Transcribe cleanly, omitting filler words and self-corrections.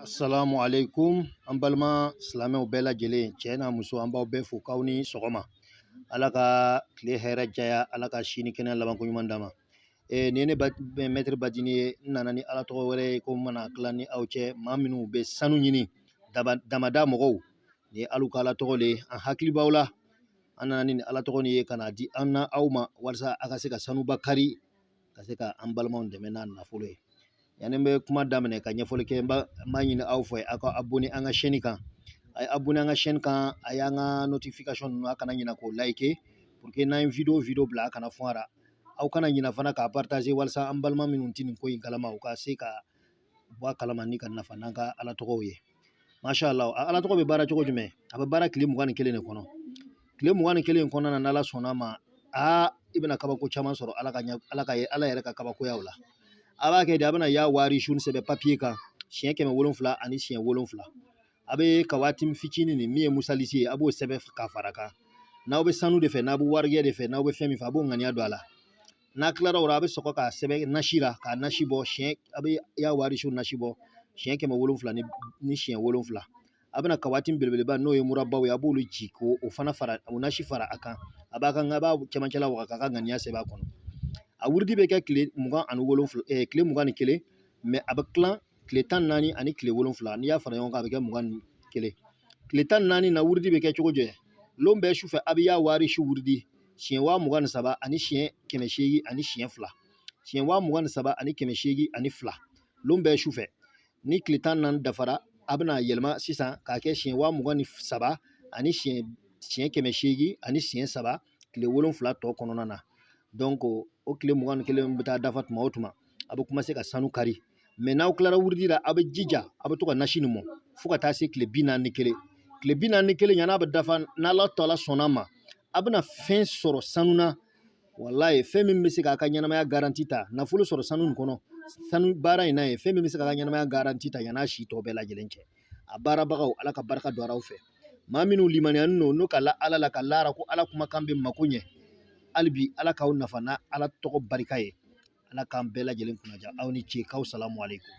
Assalamu alaikum. An balima silamɛw bɛɛ lajɛlen, cɛ n'a muso, an b'aw bɛɛ fo k'aw ni sɔgɔma. Ala ka tile hɛrɛ caya, Ala ka si ni kɛnɛya labanko ɲuman d'an ma. Nin ye ne maître Badini ye. N nana ni Ala tɔgɔ wɛrɛ ye ko n mana tila ni aw cɛ, maa minnu bɛ sanu ɲini, damada mɔgɔw, nin ye alu ka Ala tɔgɔ le ye. An hakili b'aw la. An nana ni Ala tɔgɔ nin ye ka na di an na aw ma, walasa a ka se ka sanuba kari, ka se ka an balimaw dɛmɛ n'a nafolo ye. Yanni n bɛ kuma daminɛ ka ɲɛfɔli kɛ, n b'a ɲini aw fɛ, aw ka abonné an ka chaîne kan. A ye abonné an ka chaîne kan, a y'an ka notification ninnu, a kana ɲina k'o like, pour que n'an ye vidéo bila, a kana fɔn a ra. Aw kana ɲina fana k'a partager, walasa an balima minnu tɛ nin ko in kalama, u ka se ka bɔ a kalama ni ka nafa n'an ka Ala tɔgɔw ye. Masha Allah, a Ala tɔgɔ bɛ baara cogo jumɛn? A bɛ baara tile 21 de kɔnɔ. Tile 21 kɔnɔna na, n'Ala sɔnna ma, aa, i bɛna kabako caman sɔrɔ. Ala ka ɲɛ, Ala ka ye, Ala yɛrɛ ka kabakoyaw la. A b'a kɛ di? A bɛna ya warisun sɛbɛn papiye kan siɲɛ 700 ani siɲɛ 7. A bɛ kawatim fitinin nin min ye musalisi ye, a b'o sɛbɛn ka fara kan. N'aw bɛ sanu de fɛ, n'aw bɛ warijɛ de fɛ, n'aw bɛ fɛn min fɛ, a b'o ŋaniya don a la. N'a tilara o la, a bɛ sɔrɔ k'a sɛbɛn nasi la, k'a nasi bɔ siɲɛ, a bɛ ya warisun nasi bɔ siɲɛ 700 ni siɲɛ 7. A bɛna kawatim belebeleba, n'o ye murabaw ye, a b'olu ci k'o fana fara, o nasi fara a kan. A b'a kan, a b'a cɛmancɛla waga k'a ka ŋaniya sɛbɛn a kɔnɔ. A wurudi bɛ kɛ tile 27, tile 21, mais a bɛ tilan tile 14 ani tile 7. N'i y'a fara ɲɔgɔn kan, a bɛ kɛ 21. Tile 14 na, wurudi bɛ kɛ cogo jumɛn? Lon bɛɛ sufɛ, a bɛ ya warisu wurudi siɲɛ 23,000 ani siɲɛ 800 ani siɲɛ 2, siɲɛ 23,000 ani 802, lon bɛɛ sufɛ. Ni tile 14 dafara, a bɛna yɛlɛma sisan k'a kɛ siɲɛ 23,000 ani siɲɛ 800 ani siɲɛ 3, tile 7 tɔ kɔnɔna na. Donc o tile 21 bɛ taa dafa tuma o tuma, a bɛ commencer ka sanu kari. Mais n'aw tilara wurudi la, aw bɛ jija, aw bɛ to ka nasi nin mɔ fo ka taa se tile 41. Tile 41, yan'a bɛ dafa, n'Ala tala sɔnna ma, a bɛna fɛn sɔrɔ sanu na. Walayi, fɛn min bɛ se k'a ka ɲɛnamaya garanti ta, nafolo sɔrɔ sanu nin kɔnɔ, sanu baara in n'a ye, fɛn min bɛ se k'a ka ɲɛnamaya garanti ta yan'a si tɔ bɛɛ lajɛlen cɛ. A baarabagaw, Ala ka barika don aw fɛ. Maa minnu limaniyanen don n'o ka la Ala la, ka lara ko Ala kumakan bɛ mako ɲɛ, hali bi Ala k'aw nafa n'a Ala tɔgɔ barika ye. Ala k'an bɛɛ lajɛlen kunnaja. Aw ni ce, k'aw salamu aleykum.